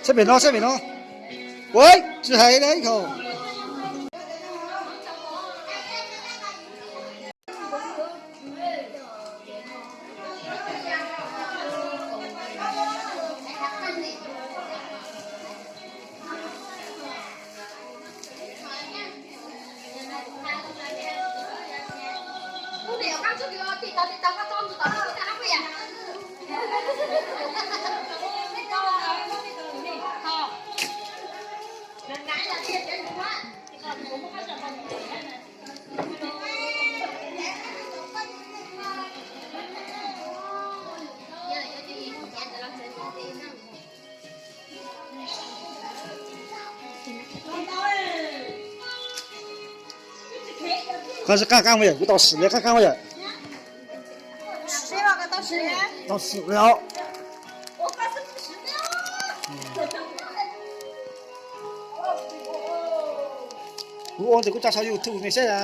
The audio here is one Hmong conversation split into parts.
Saib pem no, saib pem no. Ua, tsis hais li ib qho. Qab qab qab yom, kuv tau sim li qab qab yom. Tau sim li os. Kuv ua ntawd kuv tso saum YouTube nej saib na.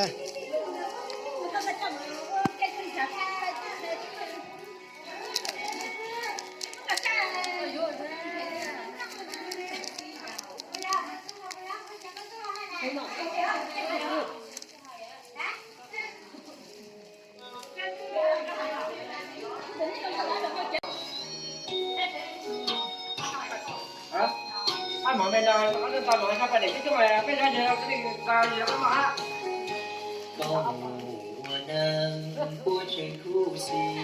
Koj mus ua neej puab tseem khuv xim.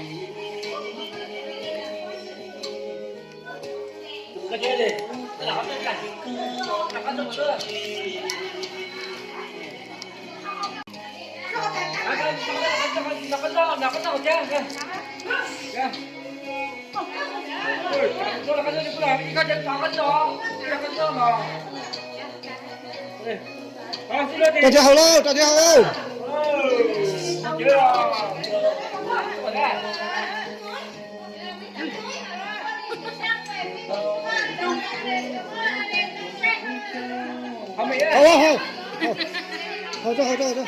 Rau tiav hauv lauj, rau tiav hauv lauj. Hauv, hauv, hauv, hauv, hauv, hauv.